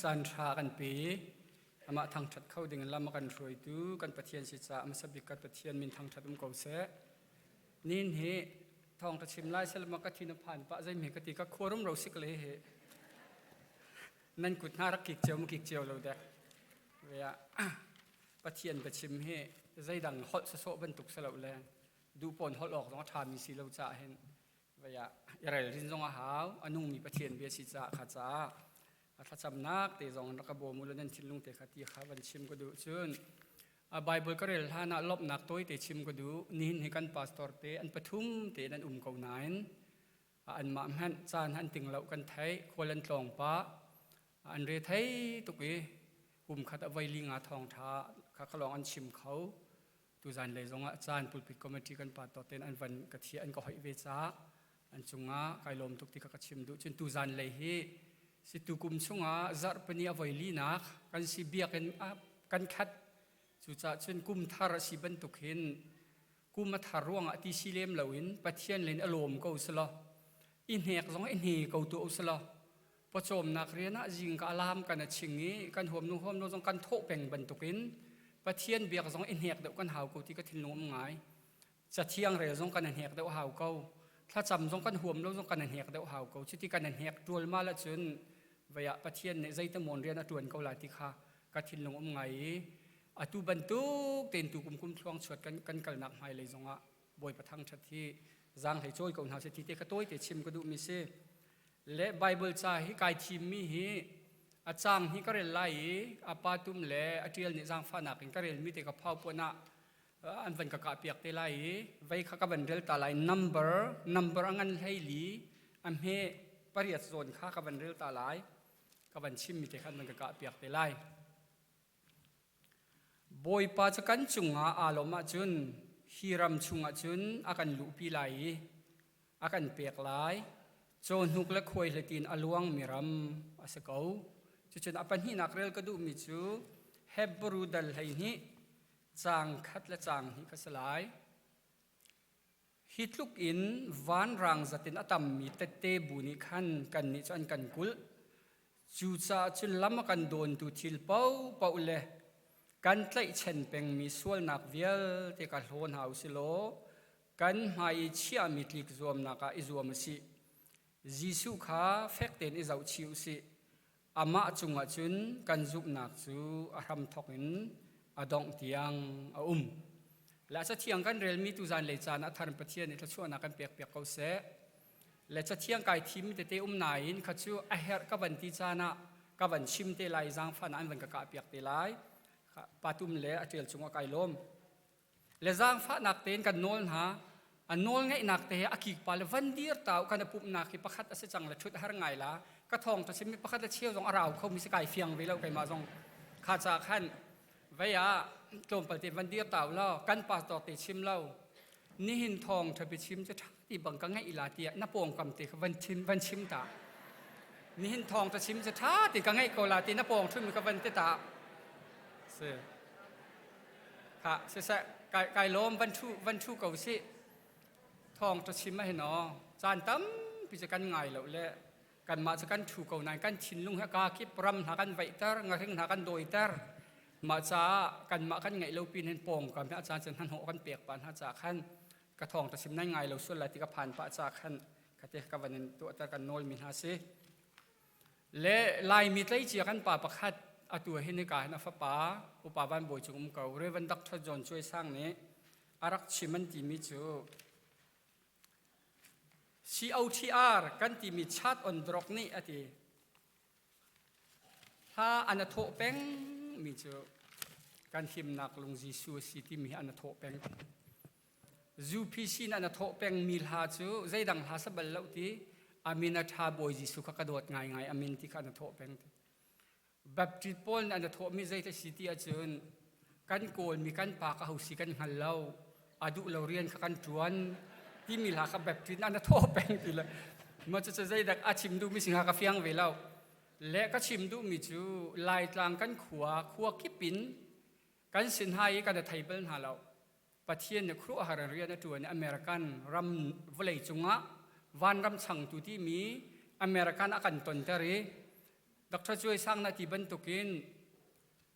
caan ṭha a kan pe i amah thangṭhat kho ding lam a kan hruaitu kan Pathian si caah hmasa bik kan Pathian min thangṭhat um ko seh. Nin hi thawng ka chim lai selma ka thin a phan pah zeimi ka ti ka khuarum ro sik le hi nan kut hna rak kik cio mu kik cio lo dek. Pathian biachim hi zeidang holh sawsawh bantuk si lo le duhpawn holh awk zong a ṭhami si lo caah hin vei ah i relrin zong a hau a nungmi Pathian bia si caah kha caah a thlacamnak te zong rak ka bawm u law nan thinlung te kha ti kha van chim ka duh cun a Bible ka rel hlan ah lawmhnak tawite chim ka duh nihin hi kan pastor te an pathum te nan um ko nain anmah hmanh caan an ting lo kan theih khual an tlawng pah an re thei tuk i kum khat a voi li nga thawng ṭha kha khalawng an chim kho tuzan lei zongah caan pulpit committee kan pa to ten an van ka thi an ka hoih ve caah an cungah kai lawm tuk ti kha ka chim duh cun tuzan lei hi si tu kum chungah zarhpini a voi li nak kan si biakinn kan khat cucaah cun kum thar a si bantuk hin kum a thar ruangah ti si lem loin Pathian len a lawm ko selaw i hnek zong i hne ko tu selaw pawcawmnak rian ah zingka alam kan a ching i kan huam nu huam lo zong kan thawh peng bantukin Pathian biak zong i hnek deuh kan hau ko ti ka thinlung um ngai cathiang rel zong kan hnek deuh hau ko thlacam zong kan huam lo zong kan hnek deuh hau ko cuti kan hnek tual ma la cun vei ah Pathian nih zeitamon rian a tuan ko la ti kha ka thinlung um ngai i atu bantuk tein tu kum kum thluang chuat kan kan kalnak hmailei zongah Bawipa thangṭhat hi zaanghlei cawi ko hna seh ti te ka tawi te chim ka duhmi si le Bible ca hi kai thimmi hi a cang hi ka rel lai i a pa tum le a ṭial nih zaangfahnak in ka relmi te ka phau puan ah an van ka kah piak te lai i vei kha ka van rel ta lai number number a ngan hlei li a hme pariat zawn kha ka van rel ta lai ka van chimmi te kha an van ka kah piak te lai Bawipa cu kan cungah aa lawmh ahcun hi ram chungah cun a kan luhpi lai i a kan pek lai. Cawhnuk le khuaihliti in a luangmi ram a si ko. Cucun a pahnihnak rel ka duhmi cu Hebru dal 12 caang khat le caang hnih kha si lai. Hi tluk in vanrang zat in a tammi tette bu nih khan kannih cu an kan kulh. Cucaah cun lam a kan dawntu thil paohpaoh le kan tlaihchan pengmi sualnak vialte ka hlaw hna u si law kan hmai i chiahmi tlik zuamnak ah i zuam u sih. Jesuh kha fek tein i zohchih u sih. Amah cungah cun kan zumhnak cu a hramthawk in a dongh tiang a um. Le Cathiang kan relmi tuzan lei caan ah thar Pathian nih thluachuahnak kan pekpiak ko seh. Le Cathiang kai thimmi tete um nain kha cu a herh ka van ti caan ah ka van chim te lai zaangfah an van ka kahpiak te lai. Patum le a ṭial cungah kai lawm. Le zaangfahnak tein kan nawl hna a nawl ngeihnak te he a kik pa le van dir ta kan a pumhnak hi pakhat a si cang le ṭhut a har ngai la ka thawng ta simi pakhat le cheu zong a rau kho mi si kai fiang ve lo keimah zong kha ca khan vei ah tlawmpal te van dir ta law kan pastor te chim lo nihin thawng ṭhapi chim cu ṭha ti bang ka ngeih la tiah na pawngkam te kha van chim van chim ta nihin thawng ta chim cu ṭha ti ka ngeih ko la ti na pawng ṭhumi ka van te ta si Khah siseh kai kai lawm van ṭhu van ṭhu ko sih. Thawng ṭha chim ah hin aw caan tampi cu kan ngai lo le kanmah cu kan ṭhu ko nain kan thinlung he kaa kip ram hna kan vaihter ngahring hna kan dawiter mah caah kanmah kan ngeih lo pin hin pawngkam he a caan cun hnahnawh kan pek pah hna caah khan ka thawng ṭha chim nan ngai lo sual lai ti ka phan pah caah khan khate ka van in tuahter kan nawl mi hna si. Le Laimi tleicia kan pa pakhat atu hin hika hin a fapa upa Van Bawi cung um ko Reverend Dr. John Cuai Sang nih a rak chim an timi cu COTR kan timi chat on drug nih a ti hla an a thawh peng mi cu kan himnak lung Jesuh a si timi hi an a thawh peng UPC na na thawh pengmi hla cu zeidang hla sa bal lo ti amin a ṭha Bawi Jesuh kha ka dawt ngaingai amin ti kha na thawh peng ti. Baptist pawl nih an thawhmi zei si ti ahcun kan kawlmi kan pa ka ho si kan hngal lo a duh lo rian kha kan ṭuan timi hla kha Baptist nih an thawh peng ti le ma cucu zeidak a chim duhmi si hnga ka fiang ve lo le ka chim duhmi cu Laitlang kan khua khua kip in kan sin hai i kan thei bal hna lo Pathian nih khuaruahhar in rian a ṭuan i American ram vawlei cungah vanram changtu timi American a kan tonter i. Dr. Cuai Sang na ti bantukin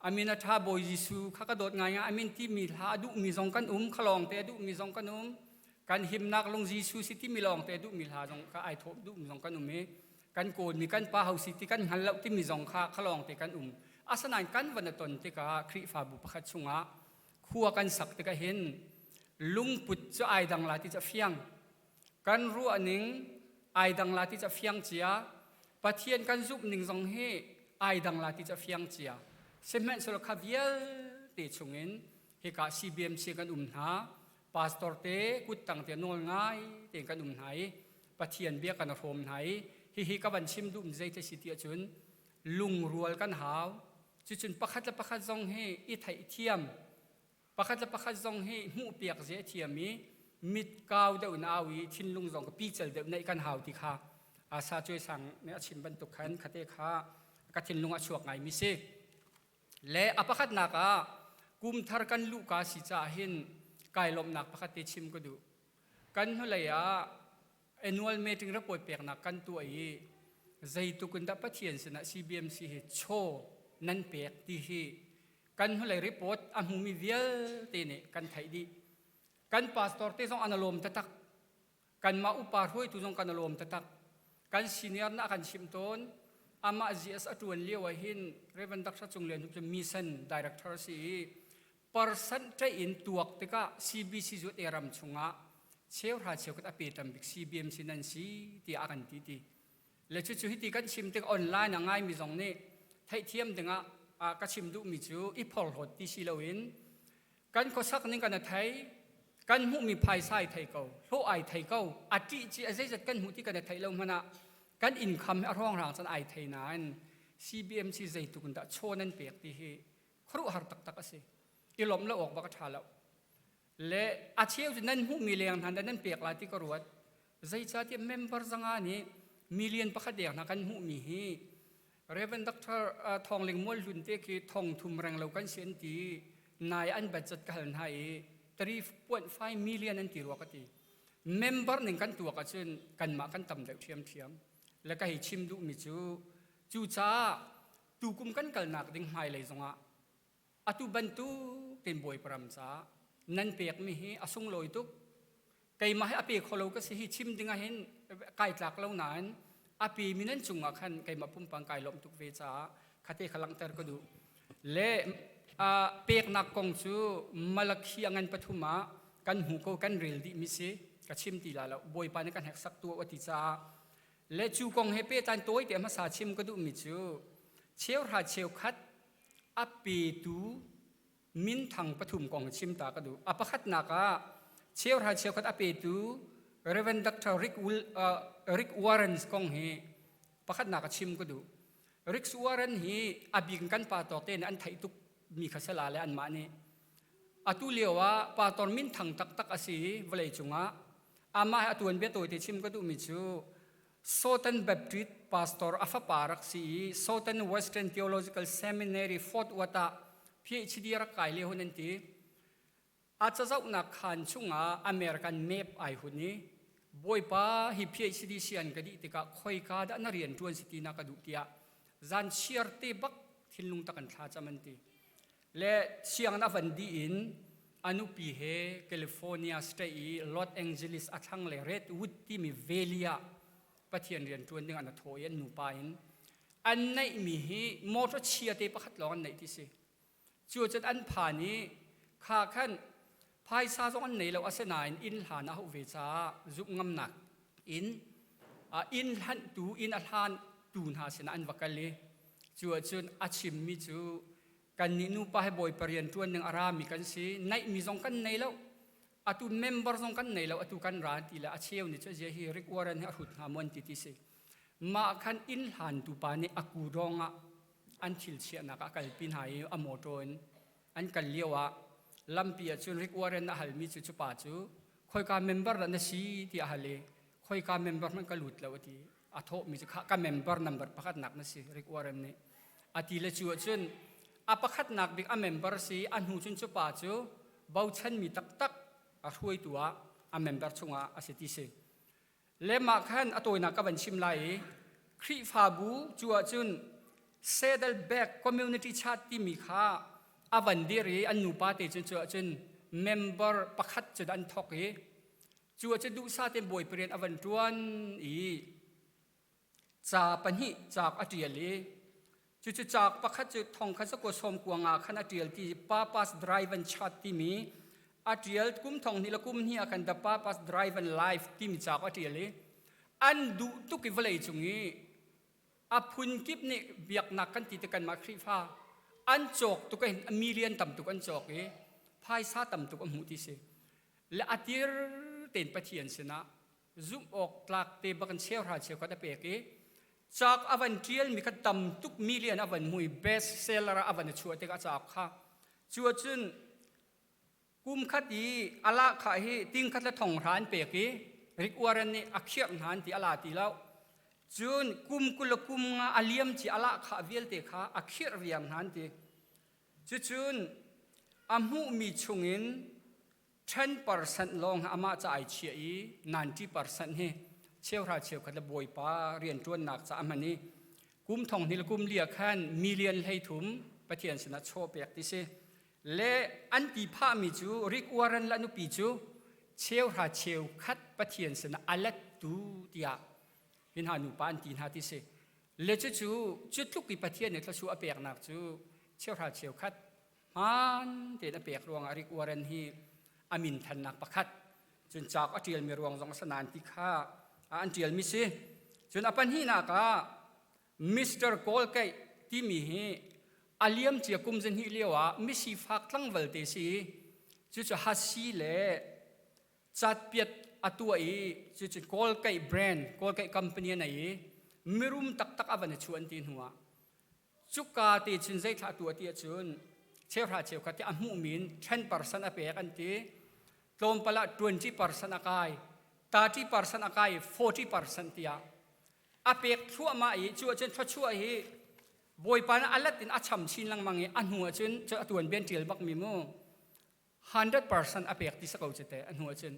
amin a ṭha Bawi Jesuh kha ka dawt ngai ngai amin timi hla a duhmi zong kan um khalawng te a duhmi zong kan um kan himnak lung Jesuh si timi lawng te a duhmi hla zong kha ai thawh duhmi zong kan um i kan kawlmi kan pa ho si ti kan hngal lo timi zong kha khalawng te kan um asinain kan van a ton tikah Khrihfabu pakhat chungah khua kan sak tikah hin lungput cu ai dang la ti cu a fiang Kan ruahning ai dang la ti cu a fiang cia. Pathian kan zumhning zong hi ai dang la ti cu a fiang cia. Sihmanhsehlaw kha vialte chungin hika CBMC kan um hna. Pastor te kuttang te nawl ngai tein kan um hna i Pathian bia kan hrawm hna i hihi ka van chim duhmi zei te si ti ahcun lungrual kan hau. Cucun pakhat le pakhat zong hi i theihthiam Pakhat le pakhat zong hi hmuhpiak zia a thiam i mit kau deuh in au i thinlung zong ka pical deuh neih kan hau ti kha Asa Cuai Sang nih a chim bantuk khan khate kha ka thinlung a chuak ngaimi si. Le a pakhatnak ah kum thar kan luhka si caah hin kai lawmhnak pakhat te chim ka duh. Kan hnulei ah annual meeting report peknak kan tuah i zeituk in dah Pathian sinah CBMC hi chaw nan pek ti hi kan hnulei report a hmumi vialte nih kan theih dih. Kan pastor te zong an lawm taktak. Kanmah upa hruaitu zong kan lawm taktak. Kan senior na kan chimh tawn. Amah GS a ṭuan lio ah hin Reverend Dr. Cung Lian cu mission director si i percent ṭeih in tuak tikah CBC zuat e ram chungah cheuhra cheukhat a pe tam bik CBMC nan si tiah a kan ti ti. Le cucu hiti kan chim tik online a ngaimi zong nih theihthiam dingah ka chim duhmi cu i phorhlawt ti si loin kan khuasak ning kan a thei kan hmuhmi phaisa ai thei ko hlawh ai thei ko a ṭih ci a zeizat kan hmuh ti kan a theih lo hmanh ah kan income hi a hrawnghrang cun ai thei nain CBMC zeitluk in dah chaw nan pek ti hi khuaruahhar taktak a si i lawmh lo awk bak a ṭha lo Le a cheu cu nan hmuhmi leng hna nan pek lai ti ka ruat. Zeicahtiah member zanga nih million pakhat deng hna kan hmuhmi hi Reverend Dr. Thawng Ling Mual Hlun te khi thong thum reng lo kan si an ti. Nai an budget ka hal hna i 3.5 million an ti rua ka ti. Member ning kan tuak ahcun kanmah kan tam deuh ṭhiamṭhiam. Le ka hei chim duhmi cu cucaah tukum kan kalnak ding hmailei zongah Atu bantuk tein Bawipa ram caah nan pekmi hi a sunglawi tuk. Keimah hi a pe kho lo ka si hi chim ding ah hin kai tlak lo nain a pemi nan cungah khan keimah pumpang kai lawmh tuk ve caah khate kha langhter ka duh. Le peknak kong cu Malakhi a ngan pathum ah kan hmu ko kan rel dih mi si ka chim ti la lo Bawipa nih kan heksak tu a ti caah le cu kong he pehtlai tawi te hmasa chim ka duhmi cu cheuhra cheukhat a petu minthang pathum kong chim ta ka duh. A pakhatnak ah cheuhra cheukhat a petu Reverend Dr. Rick, Will, Rick Warren kong hi pakhatnak a chim ka duh. Rick Warren hi a bik kan pa tawk te nih an theih tuk mi kha sala le anmah nih atu lio ah pastor minthang taktak a si vawlei cungah amah hi a tuan bia tawi te chim ka duhmi cu Southern Baptist pastor a fapa rak si i Southern Western Theological Seminary Fort Worth ah PhD rak kai lio hun an ti. A cazohnak khaan chungah American map ai hun i Bawipa hi PhD sian ka dih tikah khoika dah na rian ṭuan si ti na ka duh tiah zan chiar te bak thinlung tak an thla cam an ti. Le sianginn a van dih in a nupi he California State i Los Angeles a thlanglei Redwood timi valley ah Pathian rian ṭuan ding an a thawh i an nupa in an neihmi hi motor chia te pakhat lawng an neih ti si. Cu cun an phan i kha khan phaisa zong an nei lo asinain inn hlan a hauh ve caah zumh ngamnak in inn hlanhtu inn a hlantu hna sinah an va kal i cu ahcun a chimmi cu Kannih nupa he Bawipa rian ṭuan ding a rami kan si. Naihmi zong kan nei lo. Atu member zong kan nei lo. Atu kan ra ti le a cheu nih cu zia hi Rick Warren hi a hrut hnga maw an ti ti si. Mah khan inn hlantu pa nih a kudawng ah an thil chiahnak ah a kalpi hna i a motor in an kal lio ah lampi ah cun Rick Warren a halmi cu cu pa cu khoika member dah na si tiah a hal i khoika member hmanh ka lut lo a ti. A thawhmi cu ka member number pakhatnak na si Rick Warren nih a ti le cu ahcun a pakhatnak bik a member si a hnu cun cu pa cu bochanmi taktak a hruaitu ah a member chungah a si ti si le mah khan a tawinak ka van chim lai i Khrihfabu cu ahcun. Saddleback Community Church timi kha a van dir i an nupa te cun cu ahcun member pakhat cun an thawk i cu ahcun duhsah tein bawipa rian a van ṭuan i ca pahnih cauk a ṭial i cucu cauk pakhat cu thong khat zakua sawm kua nga khan a ṭial ti Papa's Driven Chart timi a ṭial kum thong hnih le kum hnih ah khan The Papa's Driven Life timi cauk a ṭial i an duh tuk i vawlei cung i a phun kip nih biaknak kan ti te kanmah Khrihfa an cawk tuk hin million tam tuk an cawk i phaisa tam tuk a hmuh ti si le a tir tein Pathian sinah zumh awk tlak te bak in cheuhra cheukhat a pek i cauk a van ṭial mi kha tam tuk million a van hmu i best seller ah a van i chuah tikah cauk kha cu ahcun kum khat i a lahkhah hi ting khat le thong hra an pek i Rick Warren nih a khirh hna an ti a la ti lo cun kum 20 le kum nga a liam ci a lahkhah vialte kha a khirh viar hna an ti cucun a hmuhmi chungin 10% lawng amah ca ai chiah i 90% hi cheuhra cheukhat le bawipa rianṭuannak ca a hman i kum thong hnih le kum lia khan million 13 Pathian sinah chaw pek ti si le an ti phahmi cu Rick Warren le nupi cu cheuhra cheukhat Pathian sinah a lettu tiah hi hna nupa an ti hna ti si le cucu cu tluk i Pathian nih thluachuah a peknak cu cheuhra cheukhat hmaan tein a pek ruangah Rick Warren hi a min thannak pakhat cun cauk a ṭialmi ruang zong a si nain ti kha an ṭialmi si cun a pahnihnak ah Mr. Kawlkeih timi hi a liamcia kum zahnih lio ah misifak tlangval te si cucu hasi le catpiat a tuah i cucu Kawlkeih brand Kawlkeih company a nei i mirum taktak a van i chuah an ti hnu ah Cuka te cun zeithla tu a ti ahcun cheuhra cheukhat hi a hmuhmi in 10% a pek an ti. Tlawmpal ah 20% a kai, 30% a kai, 40% tiah a pek thluahmah i cu ahcun thluachuah hi Bawipa nih a lat in a cham chin lengmang i a hnu ahcun cu a tuanbian ṭial bakmi mu 100% a pek ti si ko cu teh a hnu ahcun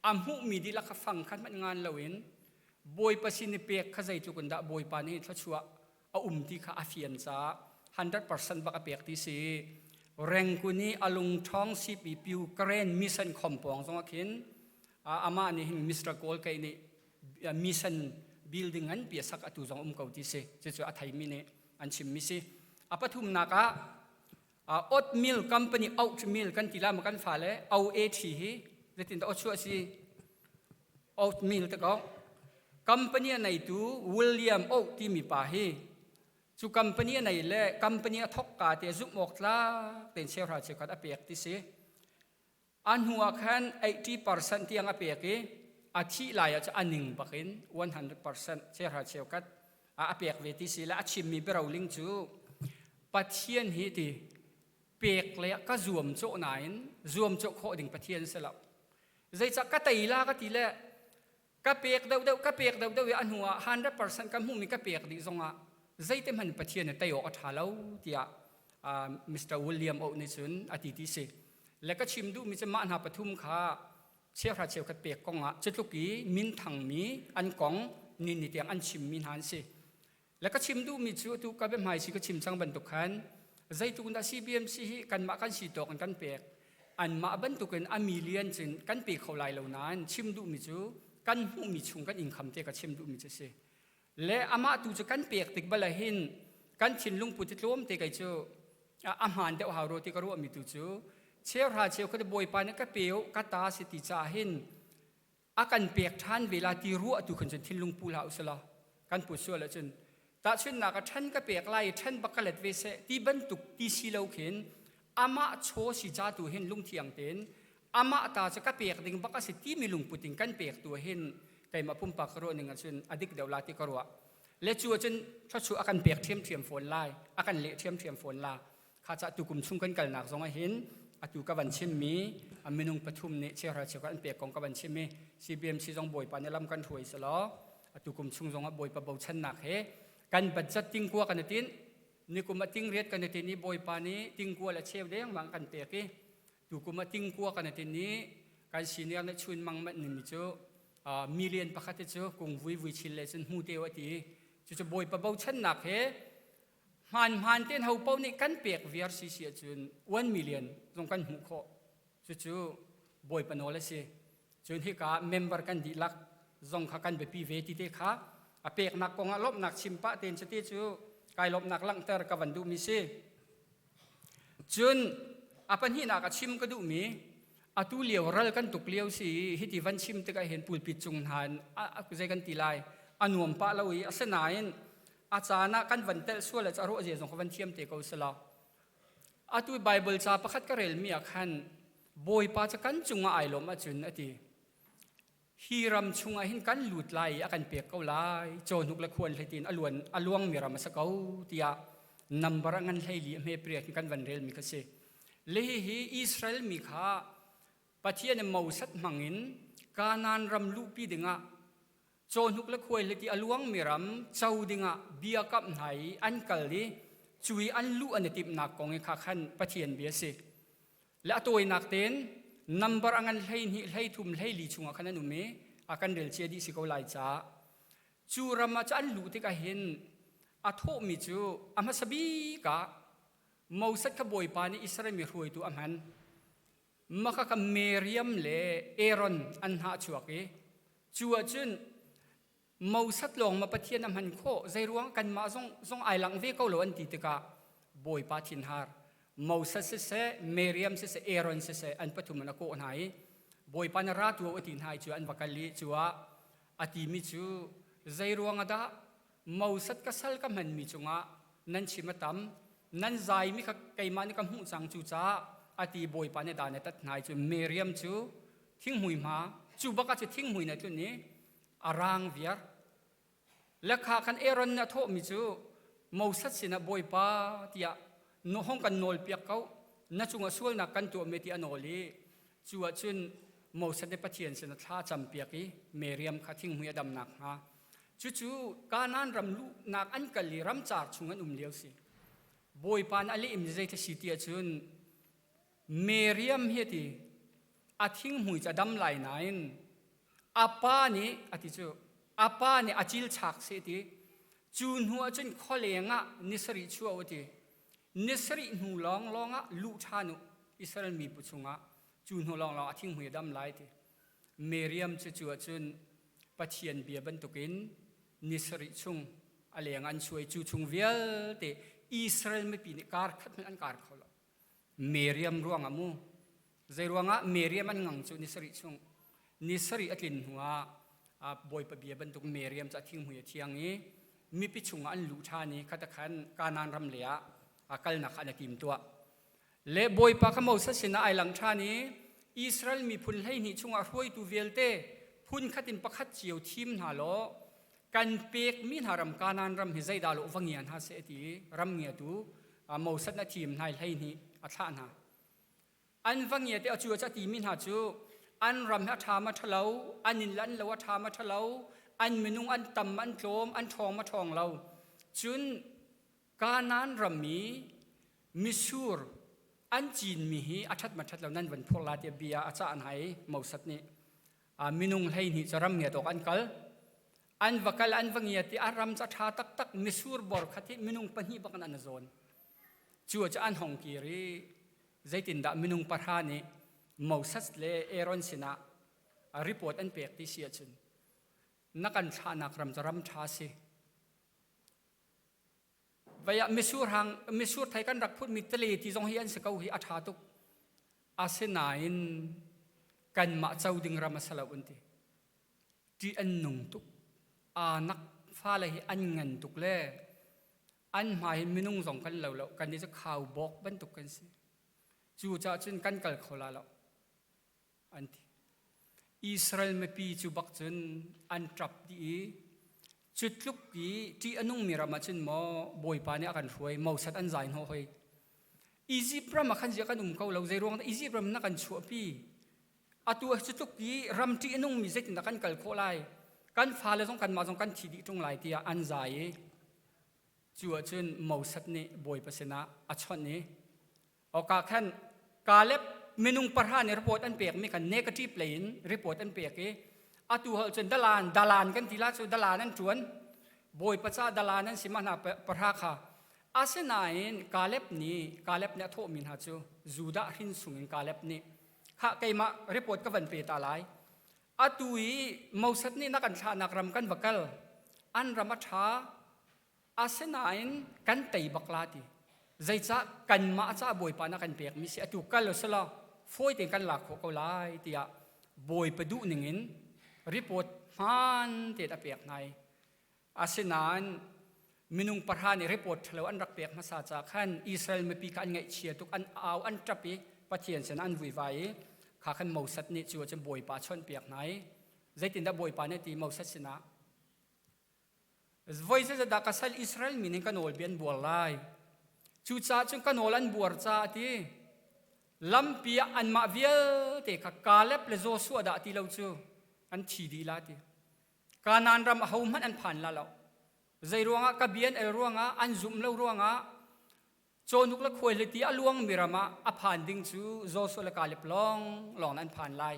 a hmuhmi dihlak kha fang khat hmanh ngan loin Bawipa sin i pek kha zeitluk in dah Bawipa nih thluachuah a um ti kha a fian caah 100% bak a pek ti si Rengkun i a lungṭhawng sipi Piu Karen mission khom pawng zong ah khin amah nih hin Mr. Kawl kei nih mission building nganpi a sak atu zong um ko ti si cucu a theimi nih an chimmi si a pathumnak ah oatmeal company oatmeal kan ti la ma kan fale OAT hi zeitin dah chuah si oatmeal te ko company a neitu William Oat timi pa hi cu company a nei le company a thok ka te zumh awk tlak tein cheuhra cheukhat a pek ti si A hnu ah khan 80% tiang a pek i a thih lai ah cun a ning bak in 100% cheuhra cheukhat a pek ve ti si le a chimmi biaroling cu Pathian hi ti pek le ka zuam cawh nain zuam cawh khawh ding Pathian si lo. Zeicah ka tei la ka ti le ka pek deuhdeuh ka pek deuhdeuh i a hnu ah 100% ka hmuhmi ka pek dih zongah zeite hmanh Pathian nih tei awk a ṭha lo tiah Mr. William Oh nih cun a ti ti si. Le ka chim duhmi cu mah hna pathum kha cheuhra cheukhat pek kong ah cutluk i minthangmi an kong ni ni tiang an chimmi hna an si. Le ka chim duhmi cu atu ka biahmai si ka chim cang bantuk khan zeitluk in dah CBMC hi kanmah kan si tawk in kan pek anmah bantukin a million cun kan pe kho lai lo nain chim duhmi cu kan hmuhmi chung kan income te ka chim duhmi cu si le amah tu cu kan pek tik bal hin kan thinlung put tlawm te kei cu a hmaan deuh hau ro ti ka ruahmi tu cu cheuhra cheu kha bawipa nih ka pe ka ta si ti caah hin a kan pek ṭhan ve la ti ruah tu khan cun thinlung pu hlah usih law kan put sual ahcun tahchunhnak ah ṭhen ka pek lai i ṭhen bak ka let ve seh ti bantuk ti si lo khin amah chaw si ca tu hin lungthiang tein amah ta cu ka pek ding bak a si timi lungput in kan pek tu hin keimah pumpak ka ruah ning ahcun a dik deuh la ti ka ruah le cu ahcun thluachuah a kan pek ṭhiamṭhiam fawn lai a kan leh ṭhiamṭhiam fawn la Kha ca tukum chung kan kalnak zong ah hin atu ka van chimmi a minung pathum nih cheuhra cheukhat an pek kong ka van chim i CBMC zong Bawipa nih lam kan hruai selaw atu kum chung zong ah Bawipa bochannak he kan budget tingkua kan i tinh nikum ah tingriat kan i tinh i Bawipa nih tingkua le cheu dengmang kan pek i tukum ah tingkua kan i tinh i kan senior nih chun mang manh ningmi cu million pakhat hi cu kung vui vui chin le cun hmu te a ti cucu Bawipa bochannak he. Hmaan hmaan tein ho paoh nih kan pek viar si si ahcun 1 million zong kan hmuh khawh. Cucu Bawipa nawl a si. Cun hika member kan dihlak zong kha kan biapi ve ti te kha a peknak kong ah lawmhnak chim pah tein cuti cu kai lawmhnak langhter ka van duhmi si. Cun a pahnihnak a chim ka duhmi atu lio ral kan tuk lio si i hiti van chim tikah hin pulpit cung hna in zei kan ti lai a nuam pah lo i asinain a caan ah kan van telh sual a ruah zia zong ka van thiam te ko sila atu Bible ca pakhat ka relmi ah khan Bawipa cu kan cungah ai lawm ahcun a ti hi ram chungah hin kan lut lai i a kan pek ko lai cawhnuk le khuan hlei tiin a luan a luangmi ram a si ko tiah number a ngan hlei li a hme priat kan van relmi kha si le hihi Israel mi kha Pathian in Moses hmangin Kanaan ram luhpi dingah cawhnuk le khuai le ti a luangmi ram co dingah bia kamh hna i an kal i cu i an luh an i timhnak kong i kha khan Pathian bia a si. Le a tawinak tein number a ngan 12 13 14 chungah khan an um i a kan rel cia dih si ko lai caah cu ram ah cu an luh tikah hin a thawhmi cu a hmasa bik ah Moses kha Bawipa nih Israel mi hruaitu a hman. Maka ka Miriam le Aaron an hnah chuak i cu ahcun Moses lawng ma Pathian a hman khawh zeiruang kanmah zong zong ai lang ve ko lo an ti tikah Bawipa thinhar Moses siseh Miriam siseh Aaron siseh an pathum an a kawh hna i Bawipa na ra tu a ti hna i cu an va kal i cu ah a timi cu zeiruang ah dah Moses ka sal ka hmanmi cungah nan chim a tam nan zaimi kha keimah nih ka hmuh cang cu caah a ti Bawipa nih dan a tat hna i cu Miriam cu thinghmui hma cu bak ah cu thinghmui na tlun i a rang viar le kha khan Aaron nih a thawhmi cu Moses sinah Bawipa tiah hong kan nawl piak ko na cungah sualnak kan tuah mi ti a nawl i cu ahcun Moses nih Pathian sinah thla cam piak i Miriam kha thinghmui a damnak hnga Cucu Kanaan ram luhnak an kal i ramcar chung an um lio si. Bawipa nih a lehmi zei si ti ahcun Miriam hi a ti a thinghmui cu a dam lai nain a pa nih a ti cu a pa nih a cil chak seh ti cu hnu ahcun khualeng ah ni sarih chuah u ti ni sarih hnu lawnglawng ah luh ṭhan u Israel mibu chungah cu hnu lawnglawng a thinghmui a dam lai ti Miriam cu cu ahcun Pathian bia bantukin ni sarih chung a leng an chuai cu chung vialte Israel mipi nih kar khat hmanh an kar kho lo. Miriam ruangah mu zei ruangah Miriam an ngang cu ni sarih chung ni sarih a tlin hnuah Bawipa bia bantuk Miriam cu a thinghmui a thiang i mipi chungah an luh ṭhan i khatakhan Kanaan ram lei ah a kalnak kha an i tim tuah. Le Bawipa kha Moses sinah ai lang ṭhan i Israel miphun 12 chungah hruaitu vialte phun khat in pakhat cio thim hna law kan pekmi hna ram Kanaan ram hi zeidah lo va ngia hna seh ti ram ngiatu Moses na thim hna i 12 a thlah hna. An va ngia te a cu a timi hna cu an ram hi a ṭha ma ṭhalo, an inn le an lo a ṭha ma ṭhalo, an minung an tam an tlawm, an ṭhawng ma ṭhawng lo. Cun Kanaan ram i mitsur an cinmi hi a ṭhat ma ṭhat lo nan van phur la tiah bia a cah hna i Moses nih minung 12 cu ram ngiat awk an kal. An va kal an va ngiat i a ram cu a ṭha taktak mitsur bor khat hi minung pahnih bak in an zawn. Cu cu an hong kir i zeitindah minung pahra nih Moses le Aaron sinah report an pek ti si ahcun na kan thlahnak ram cu ram ṭha si. Vei ah misur hang misur thei kan rak phutmi tale ti zong hi an si ko hi a ṭha tuk. Asinain kanmah co ding ram a si lo an ti. Ṭih an nung tuk. Aa nak fale hi an ngan tuk le an hmai hin minung zong kan lo lo. Kan nih cu khaubawk bantuk kan si. Cu caah cun kan kal kho la lo. An ti. Israel mipi cu bak cun an ṭap dih i cu tluk i ṭih a nungmi ram ah cun maw Bawipa nih a kan hruai Moses an zai hnawh hoi. Izipt ram ah khan ziah kan um ko lo zeiruang dah Izipt ram na kan chuahpi atu cu tluk i ram ṭih a nungmi zeitindah kan kal khawh lai kan fale zong kanmah zong kan thi dih ṭung lai tiah an zai i cu ahcun Moses nih Bawipa sinah a chawnh i Oka khan Caleb minung pahra nih report an pekmi khan negative lei in report an pek i atu hol cun dalan dalan kan ti la cu dalan an ṭuan bawipa ca dalan an si ma hna pahra kha. Asinain Kaleb nih Kaleb nih a thawhmi hna cu Judah hrin sungin Kaleb nih khah keimah report ka van pe ta lai. Atu i Moses nih na kan thlahnak ram kan va kal. An ram a ṭha. Asinain kan tei bak la ti. Zeicah kanmah caah Bawipa na kan pekmi si atu kal usalaw fawi tein kan lak khawh ko lai tiah Bawipa duh ningin report hmaan tein a pek hna i Asinain minung pahra nih report ṭhalo an rak pek hmasa caah khan Israel mipi kha an ngaihchia tuk, an au, an ṭap i Pathian sinah an vuivai i kha khan Moses nih cu ahcun Bawipa a chawnhpiak hna i zeitindah Bawipa nih a ti Moses sinah voi zeizatdah ka sal Israel mi nih ka nawlbia an buar lai cucaah cun ka nawl an buar caah a ti lampi ah anmah vialte kha Kaleb le Joshua dah ti lo cu an thi dih la ti Kanaan ram ahohmanh an phan la lo. Zei ruangah ka bia an el ruangah an zumh lo ruangah cawhnuk le khuaihliti a luangmi ram ah a phan ding cu Joshua le Kaleb lawng lawng an phan lai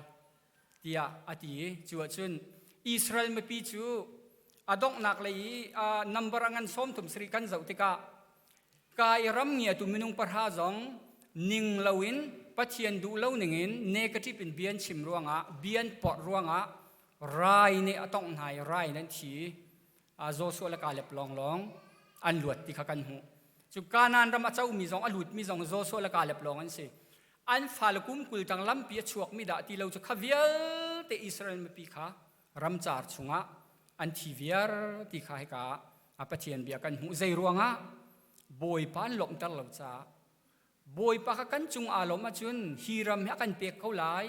tiah a ti i cu ahcun Israel mipi cu a donghnak lei i number a ngan 33 kan zoh tikah ka i ram ngiatu minung pahra zong ning loin Pathian duh lo ningin negative in bia an chim ruangah bia an porh ruangah rai nih a tongh hna i rai in an thi Joshua le Kaleb lawnglawng an luat ti kha kan hmuh. Cu Kanaan ram a comi zong a lutmi zong Joshua le Kaleb lawng an si. An fale kum 20 tang lampi a chuakmi dah ti lo cu kha vialte Israel mipi kha ramcar chungah an thi viar ti kha hika a Pathian bia kan hmuh. Zei ruangah Bawipa an lawmhter lo caah Bawipa kha kan cung aa lawm ahcun hi ram hi a kan pek ko lai.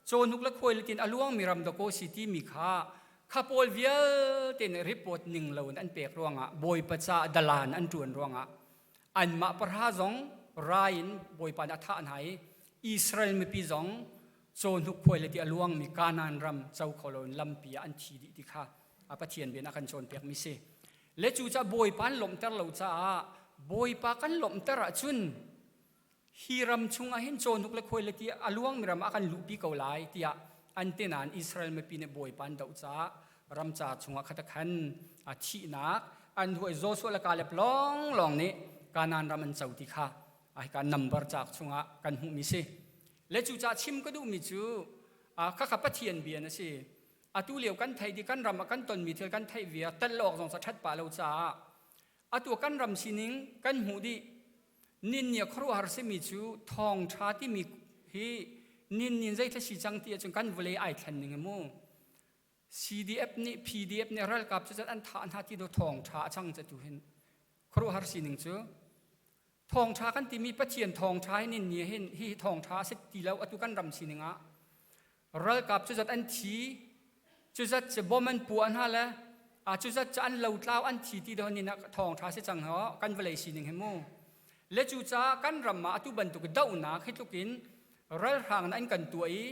Cawhnuk le khuai le tin a luangmi ram dakaw si timi kha kha pawl vialte nih report ning loin an pek ruangah Bawipa caah dalan an ṭuan ruangah anmah pahra zong rai in Bawipa nih a thah hna i Israel mipi zong cawhnuk khuai le ti a luangmi Kanaan ram co kho loin lampi ah an thi dih ti kha a Pathian bia in a kan cawnpiakmi si. Le cucaah Bawipa an lawmhter lo caah Bawipa kan lawmhter ahcun hi ram chungah hin cawhnuk le khuai le ti a luangmi ram ah kan luhpi ko lai tiah an ti nain Israel mipi nih Bawipa an doh caah ramcar chungah khat khan a thihnak an huai Joshua le Kaleb lawnglawng nih Kanaan ram an co ti kha hika number cauk chungah kan hmuhmi si. Le cucaah chim ka duhmi cu khakha Pathian bia na si. Atu lio kan theih di kan ram ah kan tonmi thil kan theih viar telh awk zong ca ṭhat pah lo caah atu kan ram sining kan hmuh dih nin ni a khuaruahhar simi cu thawngṭha timi hi nin nin zei si cang ti ahcun kan vawlei ai thlen ning mu CDF nih PDF nih ralkap cu an thah hna ti do thawngṭha a cang ca tu hin khuaruahhar sining cu Thawngṭha kan timi Pathian thawngṭha hi nin ni hin hi thawngṭha a si ti lo atu kan ram sining ah ralkap cuzat an thi cuzat cu bom an puah hna le a cuzat cu an lotlau an thi ti do nin ah thawngṭha si cang ho kan vawlei sining hi mu le cu caah kan ram ah atu bantuk dohnak hi tluk in ralhrang an kan tuah i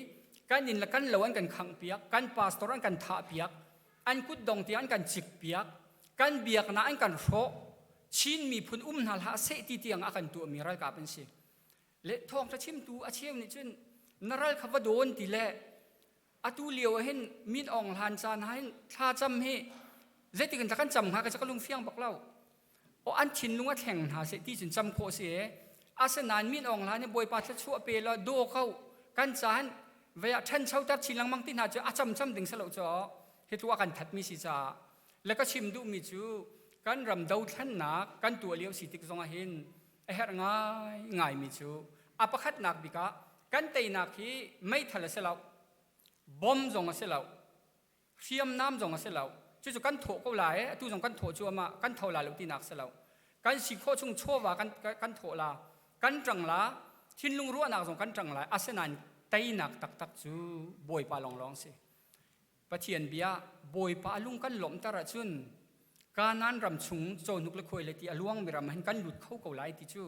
kan inn le kan lo an kan khangh piak kan pastor an kan thah piak an kutdong tiang an kan cik piak kan biaknak an kan hrawh Chin miphun um hna hlah seh ti tiang a kan tuahmi ralkap an si le thawngṭha chimtu a cheu nih cun na ral kha va dawn ti le atu lio ah hin min awng hlan caan ah hin thlacam hi zeitik in kan cam hnga ka ka lung fiang bak lo o an thinlung a thleng hna seh ti cun cam khawh si e asinain min awng hlan hi bawipa thluachuah pe law daw ko kan caan vei ah ṭhanchoter chin lengmang ti hna cu a camcam ding si lo cu hi tu a kan thatmi si caah le ka chim duhmi cu kan ram dothlennak kan tuah lio si tik zongah hin a herh ngai ngaimi cu a pakhatnak bik ah kan teinak hi meithal a si lo bom zong a si lo hriamnam zong a si lo cucu kan thawh ko lai atu zong kan thawh cuahmah kan tho la lo tinak si lo kan si khawh chung chawva kan kan thawh la kan ṭang la thinlung ruahnak zong kan ṭang lai asinain teinak taktak cu bawipa lawnglawng si Pathian bia bawipa lung kan lawmhter ahcun Kanaan ram chung cawhnuk le khuai le ti a luangmi ram hin kan lut kho ko lai ti cu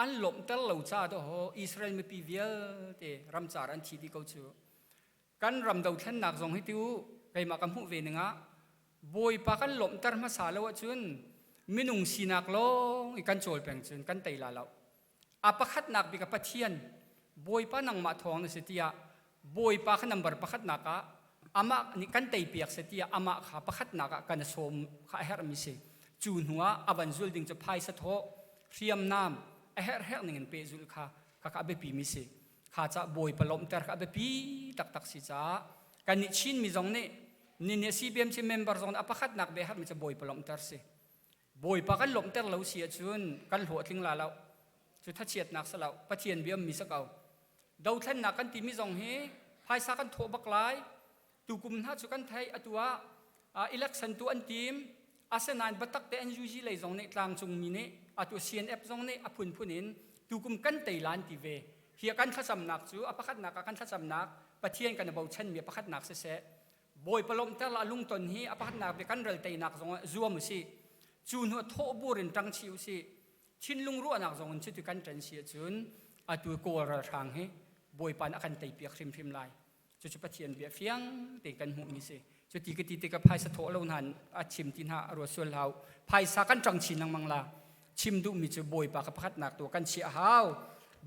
an lawmhter lo ca dawh Israel mipi vialte ramcar an thi dih ko cu Kan ram dothlennak zong hi tu keimah ka hmuh ve ning ah Bawipa kan lawmhter hmasa lo ahcun minung sinak lawng i kan cawl peng cun kan tei la lo. A pakhatnak bik ah Pathian Bawipa nangmah thawng na si tiah Bawipa kha number pakhatnak ah amah nih kan teipiak si tiah amah kha pakhatnak ah kan sawm kha a herhmi si. Cu hnu ah a van zul ding cu phaisa thawh, hriamnam, a herh ning in pehzulh kha khakha a biapi mi si. Kha ca Bawipa lawmhter kha a biapi taktak si caah kannih Chinmi zong nih nini CBMC member zong nih a pakhatnak bia herhmi cu Bawipa lawmhter si. Bawipa kan lawmhter lo si ahcun kan hlawhtling la lo. Cu thachiatnak si lo. Pathian bia ummi si ko. Dothlennak kan timi zong hi phaisa kan thawh bak lai. Tukum hna cu kan theih atu ah election tu an tim. Asinain biatak te NUG lei zong nih tlangcungmi nih atu CNF zong nih a phunphun in tukum kan tei lan ti ve. Hi kan thlacamnak cu a pakhatnak ah kan thlacamnak Pathian kan i bochanmi a pakhatnak siseh Bawipa lawmhter la lungton hi a pakhatnak bik kan ral teinak zong ah zuam usih. Cu hnu ah thawhbur in ṭang chih usih. Thinlung ruahnak zong in cuti kan ṭan si ahcun atu Kawl ralhrang hi Bawipa nih a kan teipiak hrimhrim lai. Cucu Pathian bia fiang tein kan hmuhmi si. Cuti ka ti tikah phaisa thawh lo hna a chim ti hna a ruat sual hau. Phaisa kan ṭang chin lengmang la. Chim duhmi cu Bawipa ka pakhatnak tu kan chiah a hau.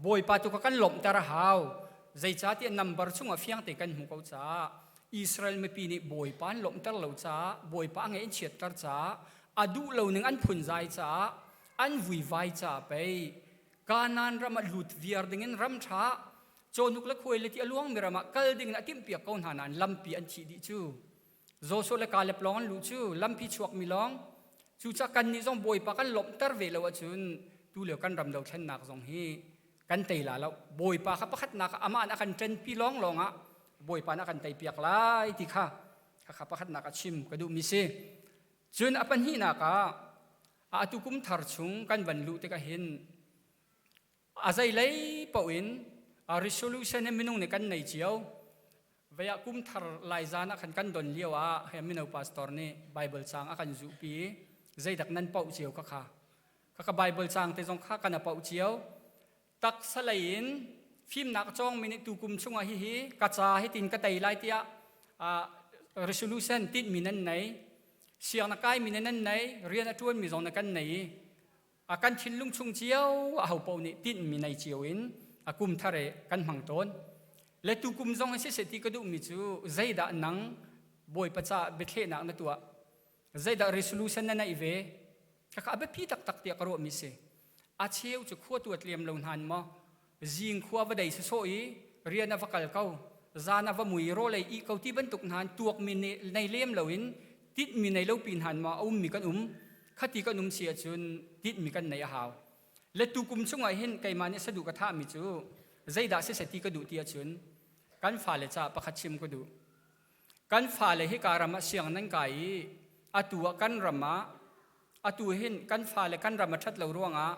Bawipa tu kha kan lawmhter a hau. Zeicahtiah number chungah fiang tein kan hmuh ko caah Israel mipi nih Bawipa an lawmhter lo caah Bawipa a ngeih an chiatter caah a duh lo ning an phunzai caah an vuivai caah pei Kanaan ram ah lut viar dingin ram ṭha cawhnuk le khuai le ti a luangmi ram ah kal dingin a timhpiak ko hna nain lampi an thih dih cu Joshua le Kaleb lawng an luh cu lampi chuakmi lawng cucaah kannih zong Bawipa kan lawmhter ve lo ahcun tulio kan ram dothlennak zong hi kan tei la lo Bawipa kha pakhatnak ah amah nih a kan ṭenpi lawnglawng ah Bawipa nih a kan teipiak lai ti kha khakha pakhatnak a chim ka duhmi si cun a pahnihnak ah atu kum thar chung kan van luh tikah hin a zeilei paoh in resolution hi minung nih kan nei cio vei ah kum thar lai zan ah khan kan don lio ah he mino pastor nih bible caang a kan zuhpi zeidak nan paoh cio kha kha kha bible caang te zong kha kan a paoh cio taksa lei in fimnak cawngmi nih tukum chungah hihi ka ca hi tin ka tei lai tiah resolution tinhmi nan nei siang na kaimi nan nei rian a ṭuanmi zong na kan nei i a kan thinlung chung cio a ho paoh nih tinhmi nei cio in a kum thar i kan hmang tawn le tukum zong hi siseh ti ka duhmi cu zeidah nang bawipa caah biathlehnak na tuah zeidah resolution na neih ve khakha a biapi taktak tiah ka ruahmi si a cheu cu khua tuat lem lo hnan maw zing khua va dei sawsawh i rian a va kal ko zan a va mui rawlei i ko ti bantuk hnan tuak mi nei lem lo in tit mi nei lo pi hnan ma a um mi kan um khati kan um si ahcun tit mi kan nei a hau le tukum chungah hin keimah nih sadu ka thah mi cu zeidah siseh ti ka duh ti ahcun kan fale ca pakhat chim ka duh Kan fale hi ka ram ah siang nan kai i atu ah kan ram ah atu hin kan fale kan ram a ṭhat lo ruangah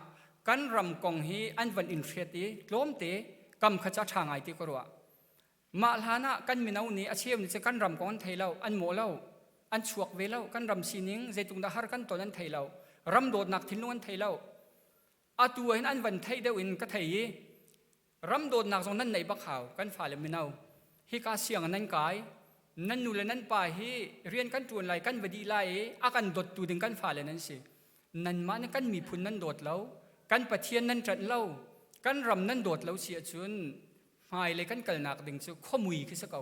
kan ram kong hi an van in hriat i tlawmte kam kha cu a ṭha ngai ti ka ruah. Mah hlan ah kan mino nih a cheu nih cun kan ram kong an thei lo, an mawh lo, an chuak ve lo, kan ram sining zeitluk dah har kan ton an thei lo, ram dawtnak thinlung an thei lo. Atu ah hin an van theih deuh in ka thei i Ram dawtnak zong nan neih bak hau kan fale mino. Hika siang nan kai nan nu le nan pa hi rian kan ṭuan lai kan va dih lai i a kan dawttu ding kan fale nan si. Nanmah nih kan miphun nan dawt lo, kan Pathian nan ṭanh lo, kan ram nan dawt lo si ahcun hmailei kan kalnak ding cu khuamui khi si ko.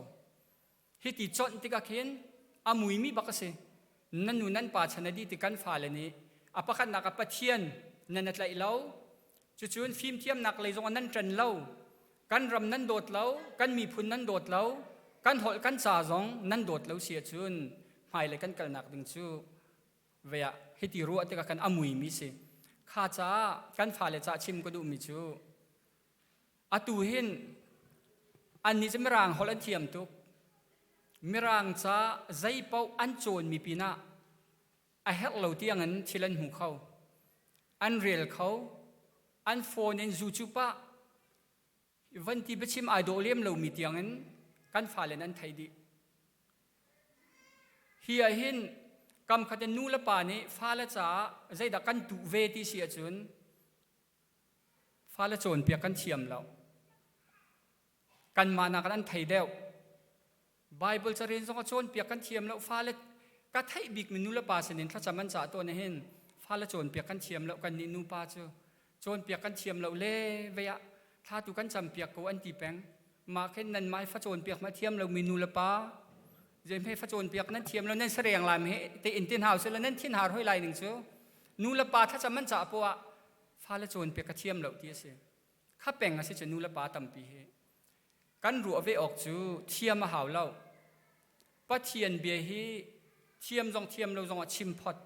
Hiti chawnh tikah khin a muimi bak a si. Nan nu nan pa chan a dih ti kan fale nih a pakhatnak ah Pathian nan a tlaih lo. Cucun fimthiamnak lei zongah nan ṭan lo. Kan ram nan dawt lo, kan miphun nan dawt lo, kan holh kan ca zong nan dawt lo si ahcun hmailei kan kalnak ding cu ve ah hiti ruah tikah kan a muimi si. Kha caah kan fale ca chim ka duhmi cu Atu hin annih cu Mirang holh an thiam tuk. Mirang ca zeipaoh an cawnmi pinah a herh lo tiangin thil an hmu kho. An rel kho. An phone in YouTube ah van ti biachim ai dawh lem lomi tiangin kan fale an thei dih. Hi ah hin kam khat in nu le pa nih fale caah zeidah kan tuh ve ti si ahcun Fale cawnpiak kan thiam lo. Kanmah nakin an thei deuh. Bible carel zong a cawnpiak kan thiam lo. Fale ka theih bikmi nu le pa sinin thlacam an cah tawn hin fale cawnpiak kan thiam lo kan nih nupa cu cawnpiak kan thiam lo le vei ah thla tu kan campiak ko an ti peng. Mah khin nan mai fa cawnpiak ma thiam lomi nu le pa zeihme fa cawnpiak nan thiam lo nan sareng lai he te in tin hau sila nan thin har hoi lai ning cu. Nu le pa thlacam an cah poah fale cawnpiak ka thiam lo ti a si. Kha peng a si cu nu le pa tampi hi. Kan ruah ve awk cu thiam a hau lo. Pathian bia hi thiam zong thiam lo zong ah chim phot.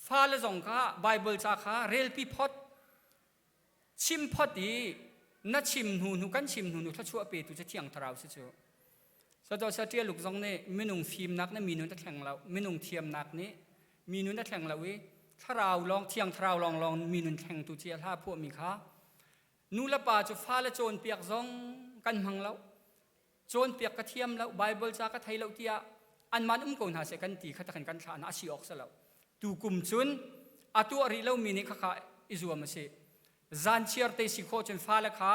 Fale zong kha Bible ca kha relpi phot. Chim phot i na chim hnu hnu kan chim hnu hnu thluachuah petu cu Thiang Thlarau si cu. Sato Satialuk zong nih minung fimnak nih mi nun a thleng lo. Minung thiamnak nih mi nun a thleng lo i thlarau lawng thiang thlarau lawng lawng mi nun thlengtu ci a hla phuahmi kha nu le pa cu fale cawnpiak zong kan hmang lo. Cawnpiak ka thiam lo, Bible ca ka thei lo tiah anmah um ko hna seh kan ti kha takhan kan thlah hna a si awk si lo. Tu kum cun a tuah rih lomi nih khakha i zuam a si. Zan chiar te si khawh cun fale kha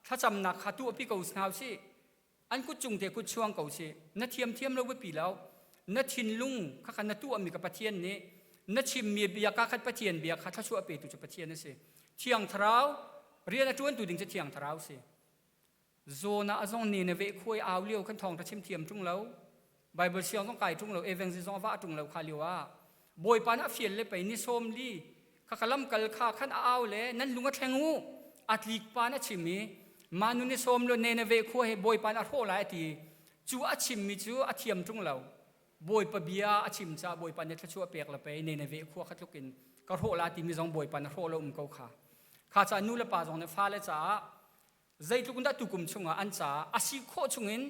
thlacamnak kha tuahpi ko hna usih. An kut cung te kut chuang ko si. Na thiam thiam lo biapi lo. Na thinlung kha kha na tuahmi ka Pathian nih na chimmi bia ka khat Pathian bia kha thluachuah petu cu Pathian a si. Thiang Thlarau rian a ṭuantu ding cu Thiang Thlarau si. Zawn ah a zong ne na veh khuai au lio khan thawng chim thiam ṭung lo. Bible siang zong kai ṭung lo, evangelist zong a vah ṭung lo kha lio ah. Bawipa nih a fial le pei ni sawm li kha ka lamkal kha khan a au le nan lung a thleng u. A tlik pa na chim i mah nu ni sawm lo ne na veh khua he Bawipa nih a hrawh lai a ti. Cu a chimmi cu a thiam ṭung lo. Bawipa bia a chim caah Bawipa nih thluachuah pek le pei ne na veh khua kha tluk in ka hrawh la timi zong Bawipa na hrawh lo um ko kha. Kha caah nu le pa zong nih fale caah zeitluk in dah tukum chungah an caah a si khawh chungin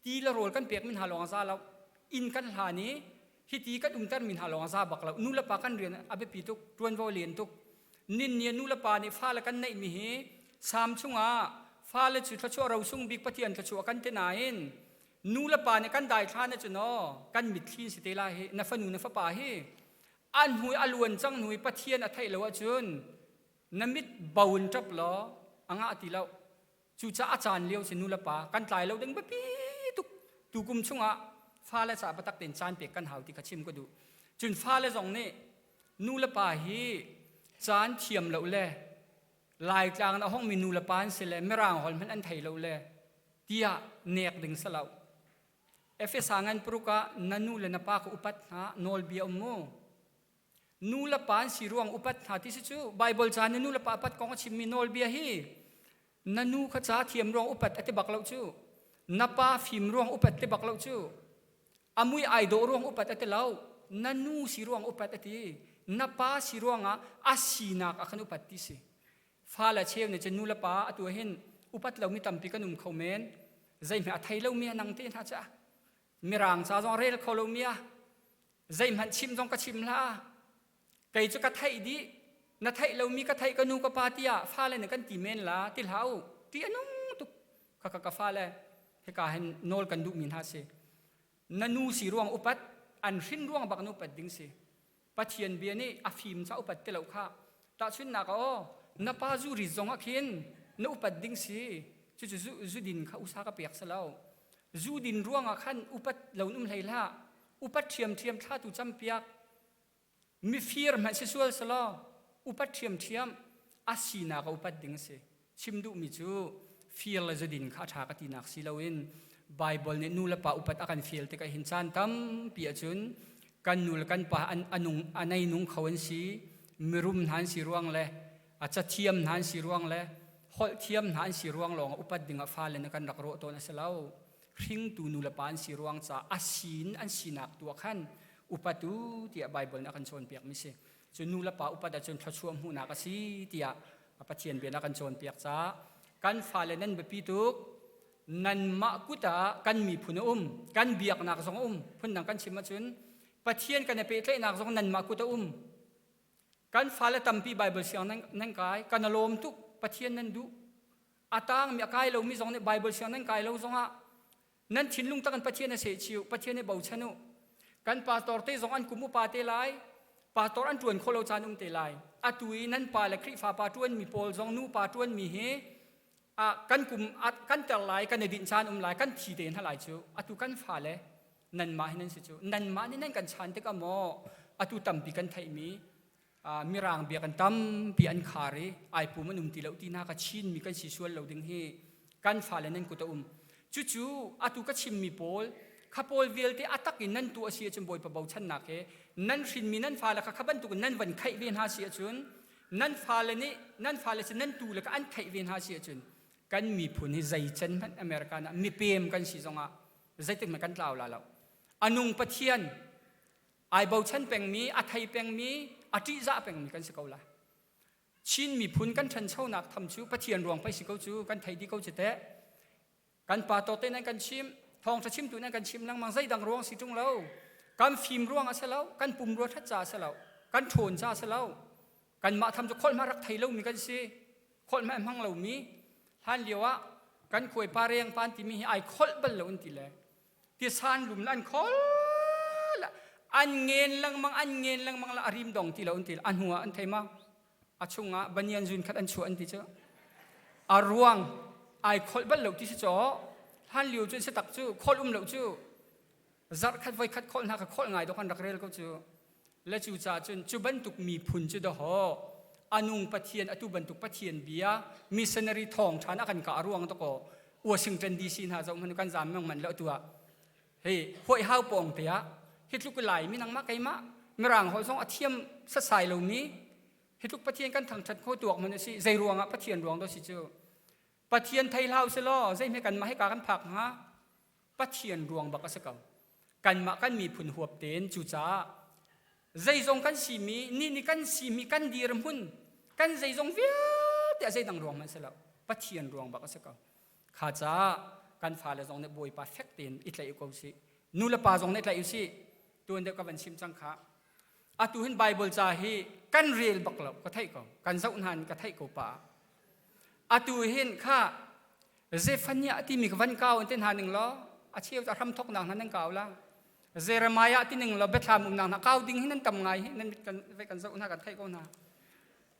ti le rawl kan pek mi hna lawng a za lo inn kan hlan i hiti kan umter mi hna lawng a za bak lo nu le pa kan rian a biapi tuk ṭuanvo lian tuk nin ni nu le pa nih fale kan neih mi hi sam chungah fale cu thluachuah rosung bik Pathian thluachuah kan ti nain nu le pa nih kan daithlan ah cun aw kan mitthli si te lai hi na fanu na fapa hi an hmui a luan cang hnu i Pathian a theih lo ahcun Na mit bo in ṭap law a ngah ti lo. Cucaah a caan lio si nu le pa kan tlai lo ding biapi tuk. Tukum chungah fale caah biatak tein caan pek kan hau ti kha chim ka duh. Cun fale zong nih nu le pa hi caan thiam lo le Laitlang in a hongmi nu le pa an si le Mirang holh hmanh an thei lo le tiah nek ding si lo. Efesa ngan paruk ah na nu le na pa kha upat hna nawlbia um mu. Nu le pa an si ruang upat hna ti si cu Bible ca nih nu le pa upat kong a chimmi nawlbia hi na nu kha ca thiam ruang upat a ti bak lo cu na pa fim ruang upat ti bak lo cu a mui ai dawh ruang upat a ti lo na nu si ruang upat a ti na pa si ruangah a sinak ah khan upat ti si fale cheu nih cun nu le pa atu hin upat lomi tampi kan um kho men zeihmeh a thei lomi a nang te hna ca mirang ca zong rel kho lomi a Zeihmanh chim zong ka chim hlah. Kei cu ka theih dih. Na theih lomi ka theih ka nu ka pa tiah fale nih kan ti men la ti hlah u. Ti a nung tuk. Ka ka ka fale hika hin nawl kan duhmi hna si. Na nu si ruang upat, an hrin ruang bak na upat ding si. Pathian bia nih a fim ca upat ti lo kha. Tahchunhnak ah aw, na pa zu rit zong ah khin na upat ding si. Cucu zu, zu din kha usa ka pek si lo. Zu din ruangah khan upat lo um hlei hlah. Upat ṭhiamṭhiam thlatu campiak mifir hmanh si sual selaw upat ṭhiamṭhiam a sinak a upat ding a si. Chim duhmi cu fir le zudin kha a ṭha ka tinak si loin Baibal nih nu le pa upat a kan fial tikah hin caan tampi ahcun kan nu le kan pa an anung a neinung kho an si mirum hna an si ruang le a cathiam hna an si ruang le holh thiam hna an si ruang lawng ah upat ding ah fale nih kan rak rawh tawn a si lo. Hringtu nu le pa an si ruang caah a sin an sinak tu ah khan upat u tiah Baibal nih a kan cawnpiakmi si. Cu nu le pa upat ahcun thluachuah hmuhnak a si tiah Pathian bia nih a kan cawnpiak caah kan fale nan biapi tuk nanmah kut ah kan miphun a um kan biaknak zong a um phundang kan chim ahcun Pathian kan i pehtlaihnak zong nanmah kut a um kan fale tampi Baibal siang nan, nan kai kan a lawm tuk Pathian nan duh a tangmi a kai lomi zong nih Baibal siang nan kai lo zongah nan thinlung tak in Pathian a sehchiu Pathian i bochan u kan pastor te zong an kum upa te lai pastor an ṭuan kho lo caan um te lai atu i nan pa le Khrihfa pa ṭuanmi pawl zong nu pa ṭuanmi hi a kan kum kan ter lai kan i dinh caan um lai kan thi te hna lai cu atu kan fale nanmah hi nan si cu nanmah nih nan kan chan tikah maw atu tampi kan theihmi mirang bia kan tampi an khar i ai pum an um ti lo ti hna ka Chinmi kan si sual lo ding hi kan fale nan kut a um cucu atu ka chimmi pawl. Kha pawl vialte a tak in nan tuah si ahcun Bawipa bochannak he nan hrinmi nan fale kha kha bantuk in nan van khaih ve hna si ahcun nan fale nih nan fale cu nan tu le kha an khaih ve hna si ahcun kan miphun hi zei can hmanh America ah mipem kan si zongah zeitik hmanh kan tlau la lo. Anung Pathian ai bochan pengmi, a thei pengmi, a ṭihzah pengmi kan si ko la. Chin miphun kan ṭhanchonak tham cu Pathian ruang pei si ko cu kan thei dih ko cu teh. Kan pa tawte nan kan chim, thawngṭha chimtu nan kan chim lengmang zeidang ruang si ṭung lo. Kan fim ruang a si lo, kan pum rua ṭhat ca a si lo, kan ṭhawn ca a si lo. Kanmah tham cu kholhma rak thei lomi kan si, kholhma hmang lomi. Hlan lio ah kan khuai pa reng pan timi hi ai kholh bal lo an ti le tisan lum an khol an ngen lengmang an ngen lengmang la a rim dong ti lo an ti a hnu ah an thei ma a chungah banyan zun khat an chuah an ti cu a ruang ai kholh bal lo ti si caw hlan lio cu si tak cu kholh um lo cu zarh khat voi khat kholh hna ka kholh ngai dok an rak rel ko cu le cu ca cun cu bantuk miphun cu dahaw anung pathian atu bantuk pathian bia missionary thawng ṭhan a kan ka ruang to ko Washington DC hna zoh hmanh kan zam meng man lo tu ah hei huai hau pawng te ah hi tluk lai mi nangmah keimah mirang holh zong a thiam sasai lomi hi tluk pathian kan thangṭhat kho tuak man si zei ruangah pathian ruang do si cu pathian thei hlau si law zei hme kan mah hika kan phak hnga pathian ruang bak a si ko kanmah kan miphun huap tein cucaah zeizong kan simi ni ni kan simi kan dirhmun kan zeizong vialte a zeidang ruang hmanh si lo pathian ruang bak a si ko Kha caah kan fale zong nih Bawipa fek tein i tlaih ko usih. Nu le pa zong nih tlaih usih. Tuan deuh ka van chim cang kha. Atu hin Bible ca hi kan rel bak lo ka theih ko. Kan zoh hna in ka theih ko pa. Atu hin kha Zephaniah timi ka van kau an ti hna ning law a cheu cu a hram thoknak hna nan kau la. Jeremiah ti ning law biathlam umnak hna kau ding hi nan tam ngai hi nan mit kan kan zoh hna kan theih ko hna.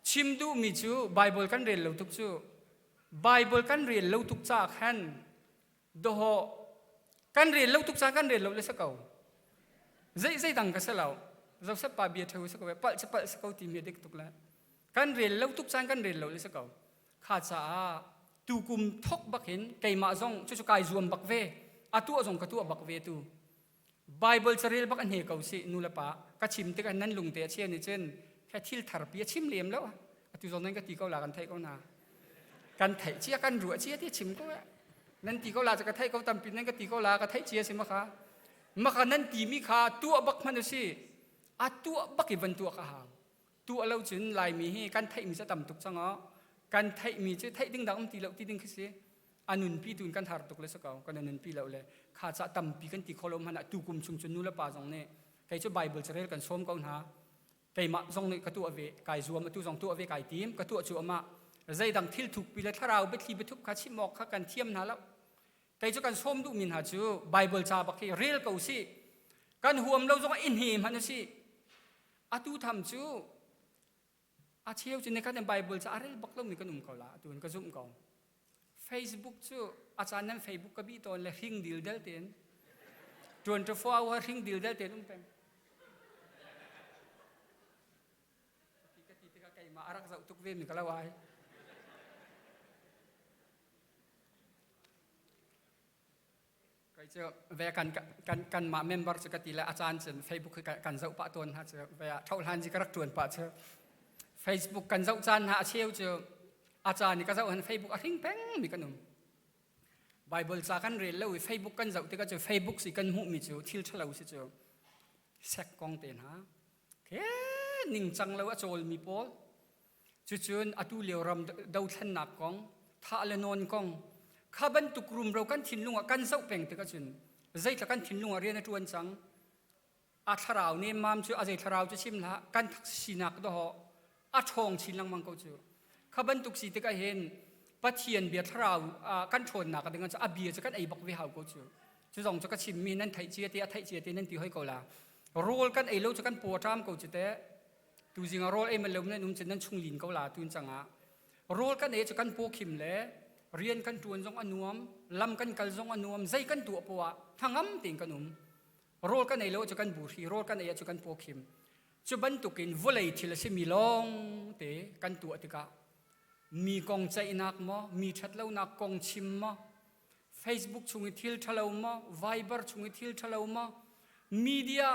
Chim duhmi cu Bible kan rel lo tuk cu Bible kan rel lo tuk caah khan dawhawh kan rel lo tuk caah kan rel lo le si ko. Zei zei dang ka si lo. Joseph pa bia ṭheu si ko palh si palh si ko timi a dik tuk le. Kan rel lo tuk caan kan rel lo le si ko. Kha caah tukum thok bak in keimah zong cucu kai zuam bak ve. A tuah zong ka tuah bak ve tu. Bible carel bak a hne ko si nu le pa ka chim tikah nan lungte a chia nih cun kha thil tharpi a chim lem lo atu zong nan ka ti ko la kan theih ko na kan theih cia kan ruah cia ti chim ko nan ti ko la cu ka theih ko tampi nan ka ti ko la ka theih cia si maka maka nan ti mi kha tuah bak hman si a tuah bak i van tuah ka hau tuah lo cun laimi hi kan theihmi cu tam tuk cang kan theihmi cu theih ding dang um ti lo ti ding khi si a nunpi tu in kan har tuk le si ko kan nunpi lo le kha ca tampi kan ti kho lo hmanh ah tu kum chung cun nu le pa zong nih kei cu bible carel kan sawm ko hna keimah zong nih ka tuah ve kai zuam atu zong tuah ve kai tim ka tuah cu amah zeidang thil thukpi le thlarau biathli biathup kha chim awk kha kan thiam hna lo kei cu kan sawm duhmi hna cu bible ca bak hi rel ko si kan huam lo zong in hne hmanh si atu tham cu A cheu cu nikhat in Bible cu a rel bak lomi kan um ko la atu in ka zumh ko. Facebook cu a caan nan Facebook ka bih tawn le hring dildel tein 24 hour hring dildel tein um peng. Ka ti tikah keimah a rak zoh tuk ve mi ka lo ai. Kei cu ve kan kan kanmah member cu ka ti le a caan cun Facebook hi kan zoh pah tawn hna cu ve ah thohlan ji ka rak ṭuan pah cu Facebook kan zoh caan hna a cheu cu a caan i ka zoh han Facebook a hring peng mi kan um Bible ca kan rel lo i Facebook kan zoh tikah cu Facebook si kan hmuhmi cu thil ṭhalo si cu sek kong te hna ke ningcang lo a cawlmi pawl Cucun atu lio ram dothlennak kong, thah le nawn kong, kha bantuk rumro kan thinlung ah kan zoh peng tik ahcun zeitlak kan thinlung ah rian a ṭuan cang. A thlarau nemmam cu a zei thlarau cu chim hlah, kan sinak dawh a ṭhawng chin lengmang ko cu. Kha bantuk si tikah hin Pathian bia thlarau kan ṭhawnnak ding cu a bia cu kan ei bak ve hau ko cu. Cu zong cu ka chimmi nan theih cia te a theih cia te nan ti hoi ko la. Rawl kan ei lo cu kan paw a ṭam ko cu teh. Tuzing ah rawl ei man lo nan um cun nan chung lin ko la tun cangah rawl kan ei cu kan paw khim le rian kan ṭuan zong a nuam lam kan kal zong a nuam zei kan tuah poah hnangam tein kan um rawl kan ei lo cu kan buhri rawl kan ei cu kan paw khim cu bantukin vawlei thil a simi lawng te kan tuah tikah mi kong ceihnak maw mi ṭhatlonak kong chim maw? Facebook chung i thil ṭhalo maw, Viber chung i thil ṭhalo maw, media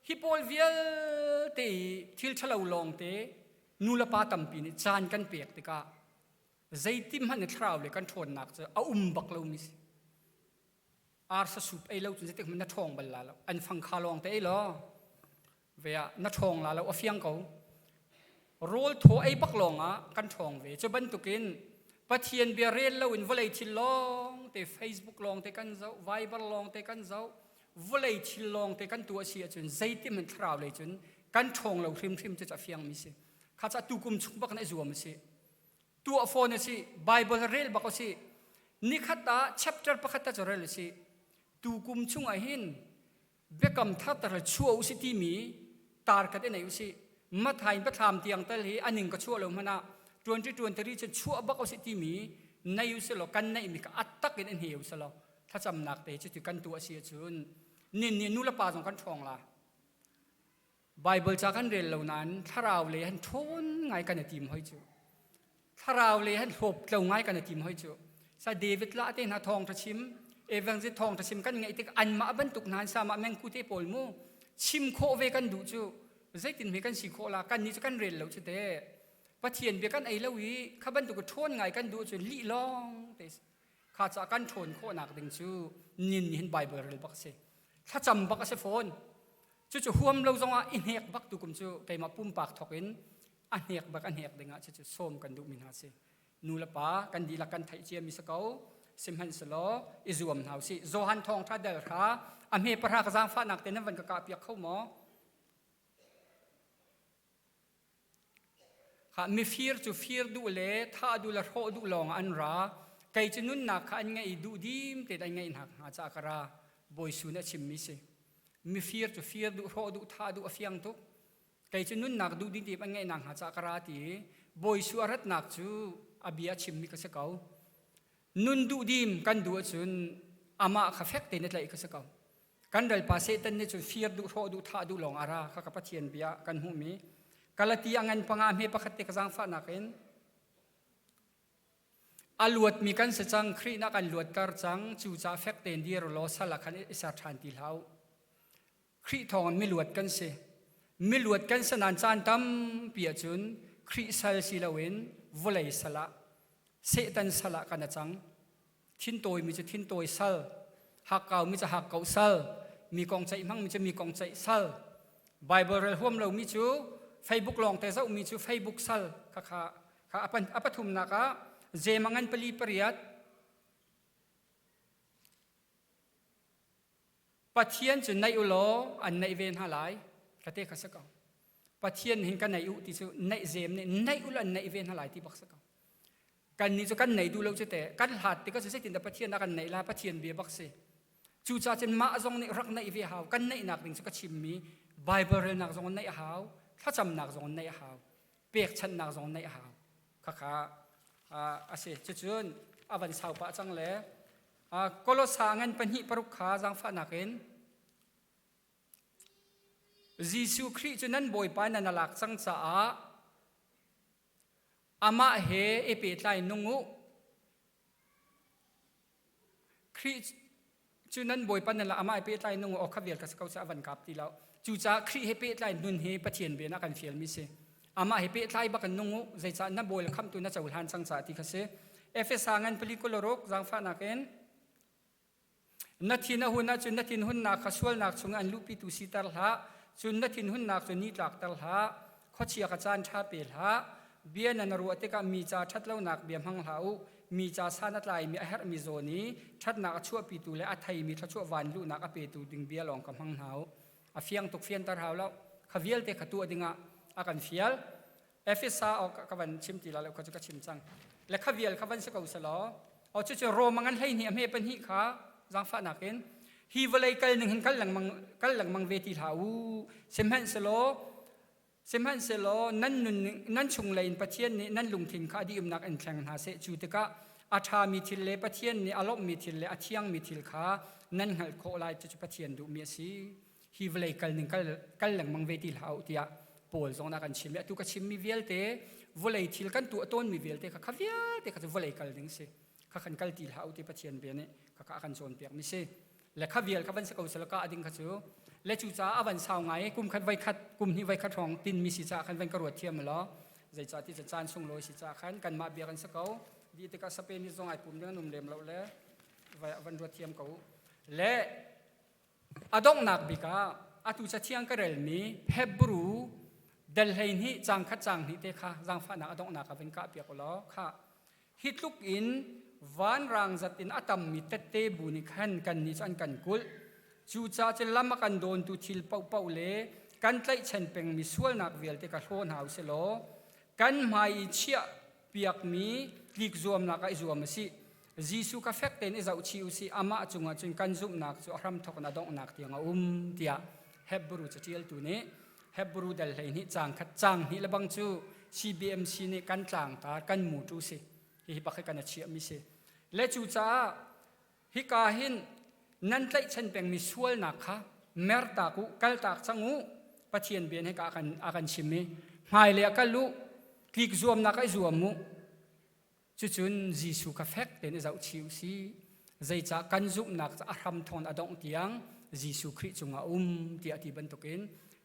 hi pawl vialte i thil ṭhalo lawngte nu le pa tampi nih caan kan pek tikah zeitim hmanh in thlarau le kan ṭhawnnak cu a um bak lomi si. Arsa sup ei lo cun zeitik hmanh na ṭhawng bal la lo. An fang kha lawng te ei law ve ah na ṭhawng la lo a fiang ko. Rawl thaw ei bak lawng ah kan ṭhawng ve. Cu bantukin Pathian bia rel lo in vawlei thil lawng te Facebook lawng te kan zoh, Viber lawng te kan zoh, vawlei thil lawng te kan tuah si ahcun zeitim in thlarau lei cun kan ṭhawng lo hrimhrim cu a fiangmi si. Kha ca tukum chung bak na i zuam a si. Tuah fawn a si. Bible rel bak a si. Nikhat ah chapter pakhat ta cu rel a si. Tukum chung ah hin biakam thar tar chuah u si timi tar khat i nei u si. Mathai biathlam tiang tal hi aning ka chuah lo hmanh ah 2023 cun chuah bak u si timi nei u si law kan neih mi kha attak in an he u si law thlacamnak te cu kan tuah si ahcun nin nih nu le pa zong kan ṭhawng la. Baibal ca kan rel lo nain thlarau lei han ṭhawn ngai kan i tim hoi cu. Thlarau lei han hlawp tlo ngai kan i tim hoi cu. Sa David la te hna thawng ṭha chim, evangelist thawng ṭha chim kan ngaih tik anmah bantuk hna sama mengku te pawl mu chim khawh ve kan duh cu zeitin hme kan si khawh la kan nih cu kan rel lo cu te. Pathian bia kan ei lo i kha bantuk ṭhawn ngai kan duh cu lih lawng te kha ca kan ṭhawn khawhnak ding cu nin nih hin Bible rel bak a si. Thlacam bak a si fawn. Cucu huam lo zongah i hnek bak tu kum cu keimah pumpak thawk in a hnek bak a hnek dingah cucu sawm kan duhmi hna si. Nu le pa kan dihlak kan theih ciami si ko. Sihmanhsehlaw i zuam hna usih. Johan thawngṭha del kha a hme pahra ka zaangfahnak te nan van ka kah piak kho maw? Kha mifir cu fir duh le thah duh le hrawh duh lawng an ra. Kei cu nunnak kha an ngeih i duhdim tein an ngeih hna hnga caah ka ra. Bawi Sun a chimmi si. Mifir cu fir duh, hrawh duh, thah duh a fiang tuk. Kei cu nunnak duhdim tein an ngeih nakhnga caah ka ra ti i Bawi Su a ratnak cu a bia a chimmi ka si ko. Nun duhdim kan duh ahcun amah kha fek tein a tlaih ka si ko. Kan ralpa Satan nih cun fir duh, hrawh duh, thah duh lawng a ra kha ka Pathian bia kan hmuhmi. Galati a ngan panga hme pakhat te ka zaangfahnak in a luatmi kan si cang Khrih na kan luatter cang cucaah fek tein dir law sal ah khan i ser ṭhan ti hlah u. Khrih thawngin miluat kan si. Miluat kan si nain caan tampi ahcun Khrih sal si loin vawlei sal ah Satan sal ah kan a cang. Thintawi mi cu thintawi sal, hakkau mi cu hakkau sal, mi kong ceih hmang mi cu mi kong ceih sal. Bible rel huam lo mi cu Facebook lawng te zoh mi cu Facebook sal kha kha kha a pathumnak ah Jeim a ngan pali pariat Pathian cu naih u law an naih ve hna lai ka te kha si ko. Pathian hin ka naih u ti cu naih zem nih naih u law an naih ve hna lai ti bak si ko. Kannih cu kan naih duh lo cu te kan hlat tikah cu zeitindah Pathian a kan naih la Pathian bia bak si. Cucaah cun mah zong nih rak naih ve hau. Kan naihnak ding cu ka chimmi Bible relnak zong naih a hau, thlacamnak zong naih a hau, pekchanhnak zong naih a hau. Khakha a si. Cucun a van sau pah cang le Kolosa ngan pahnih paruk kha zaangfahnak in Jesuh Khrih cu nan Bawipa nan a lak cang caah amah he i pehtlai nung u. Khrih cu nan Bawipa nan lak amah he pehtlai nung u aw kha vial ka si ko caah van kap ti lo. Cucaah Khrih he pehtlai nun hi Pathian bia in a kan fialmi si. Amah he pehtlai bak in nung u, zeicah na bawi le khamhtu na cohlan cang caah ti kha si. Efesa ngan pali kuloruk zaangfahnak in na thin a hun ahcun na thinhunnak kha sualnak chungah an luhpitu siter hlah, cun na thinhunnak cu ni tlakter hlah, khuachia kha caan ṭha pe hlah. Bia nan ruah tikah mi ca ṭhatlonak bia hmang hlah u, mi ca san a tlaimi a herhmi zawn i ṭhatnak a chuahpitu le a theimi thluachuah van luhnak a petu ding bia lawng kha hmang hna u. A fiang tuk fianter hau lo. Kha vialte kha tuah dingah a kan fial. Efesa ka van chim ti la lo kha cu ka chim cang. Le kha vial kha van si ko selaw o cucu Rome ngan 12 a hme pahnih kha zaangfahnak in hi vawlei kal ning hin kal lengmang kal lengmang ve ti hlah u. Sihmanhsehlaw Sihmanhsehlaw nan nun nan chunglei in Pathian nih nan lungthin kha a dihumnak in thleng hna seh. Cu tikah a ṭhami thil le Pathian nih a lawmhmi thil le a thiangmi thil kha nan hngalh khawh lai. Cucu Pathian duhmi a si. Hi vawlei kal ning kal, kal lengmang ve ti hlah u tiah Paul zong nih a kan chim i atu ka chimmi vialte vawlei thil kan tuah tawnmi vialte kha kha vialte kha cu vawlei kal ding si. Kha kan kal ti hlah u ti Pathian bia nih kha kha a kan cawnpiak mi si. Le kha vial kha van si ko sela ka ding kha cu le cu caah a van sau ngai kum khat voi khat kum hnih voi khat hrawng tin mi si caah khan van ka ruat thiam law zeicah ti caan sunglawi si caah khan kanmah bia kan si ko di tikah sape ni zong ai pum ding an um lem lo le van ruat thiam ko le A donghnak bik ah atu cathiang ka relmi Hebru dal 12 caang khat caang hnih te kha zaangfahnak a donghnak ah van kah piak u law khah hi tluk in vanrang zat in a tammi tette bu nih khan kannih cu an kan kulh. Cucaah cun lam a kan dawntu thil paohpaoh le kan tlaihchan pengmi sualnak vialte ka hlaw hna u sih law kan hmai i chiah piakmi tlik zuamnak ah i zuam a si. Jesuh kha fek tein i zohchih u sih, amah cungah cun kan zumhnak cu a hramthawk in a donghnak tiang a um tiah Hebru caṭialtu nih Hebru dal 12 caang khat caang hnih le bang cu CBMC nih kan tlangtar kan mutu si. Hihi bak hi kan a chiahmi si. Le cucaah hika hin nan tlaihchan pengmi sualnak kha mertak u, kaltak cang u. Pathian bia nih hika a kan chim i hmailei ah kal u, tlik zuamnak ah i zuam u. Cucun Jesuh kha fek tein i zohchih u sih. Zeicah kan zumhnak cu a hram thawng a dongh tiang Jesuh Khrih cungah a um tiah ti bantukin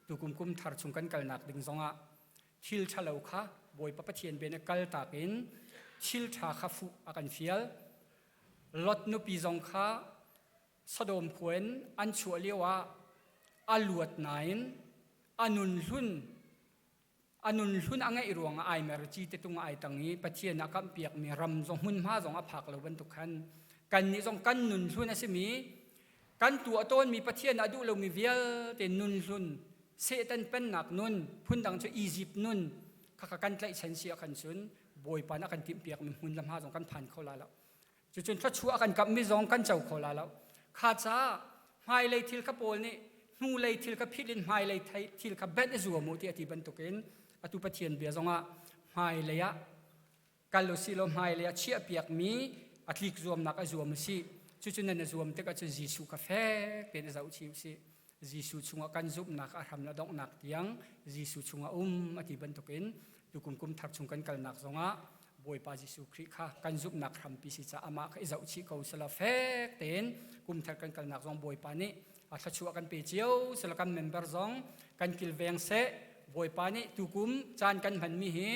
tukum kum thar chung kan kalnak ding zongah thil ṭhalo kha Bawipa Pathian bia nih kaltak in thil ṭha kha fuh a kan fial. Lot nupi zong kha Sodom khua in an chuah lioah a luat nain a nun hlun A nun hlun a ngeih ruangah ai mer ci te tung ai tang i Pathian a kamhpiakmi ram zong hmunhma zong a phak lo bantuk khan kannih zong kan nun hlun a simi kan tuah tawnmi Pathian a duh lomi vialte nun hlun Satan pennak nun phundang cu Egypt nun khakha kan tlaihchan si ah khan cun Bawipa nih a kan timhpiakmi hmun le hma zong kan phan kho la lo. Cucun thluachuah a kan kamhmi zong kan co kho la lo. Kha caah hmailei thil kha Paul nih hnulei thil kha philh in hmailei thil kha benh i zuam u ti a ti bantukin atu Pathian bia zongah hmailei ah kal u sih law hmailei ah chiahpiakmi a tlik zuamnak a zuam u sih. Cucu nan i zuam tikah cun Jesuh kha fek tein i zohchih u sih. Jesuh chungah kan zumhnak a hram le donghnak tiang Jesuh chungah um a ti bantukin tukum kum thar chung kan kalnak zongah Bawipa Jesuh Khrih kha kan zumhnak hrampi si caah amah kha i zohchih ko selaw fek tein kum thar kan kalnak zong Bawipa nih a thluachuah kan pe cio selaw kan member zong kan kilveng seh. Bawipa nih tukum caan kan hmanmi hi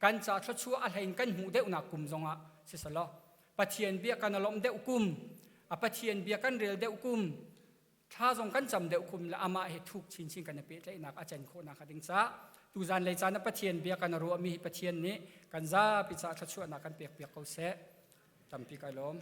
kan ca thluachuah a hlein kan hmuh deuhnak kum zongah si selaw Pathian bia kan lawmh deuh kum a Pathian bia kan rel deuh kum thla zong kan cam deuh khum le amah he thuk chinchin kan i pehtlaihnak a can khawhnak a ding caah tuzan lei caan ah Pathian bia kan ruahmi hi Pathian nih kan zapi caah thluachuahnak kan pek piak ko seh. Tampi kai lawm.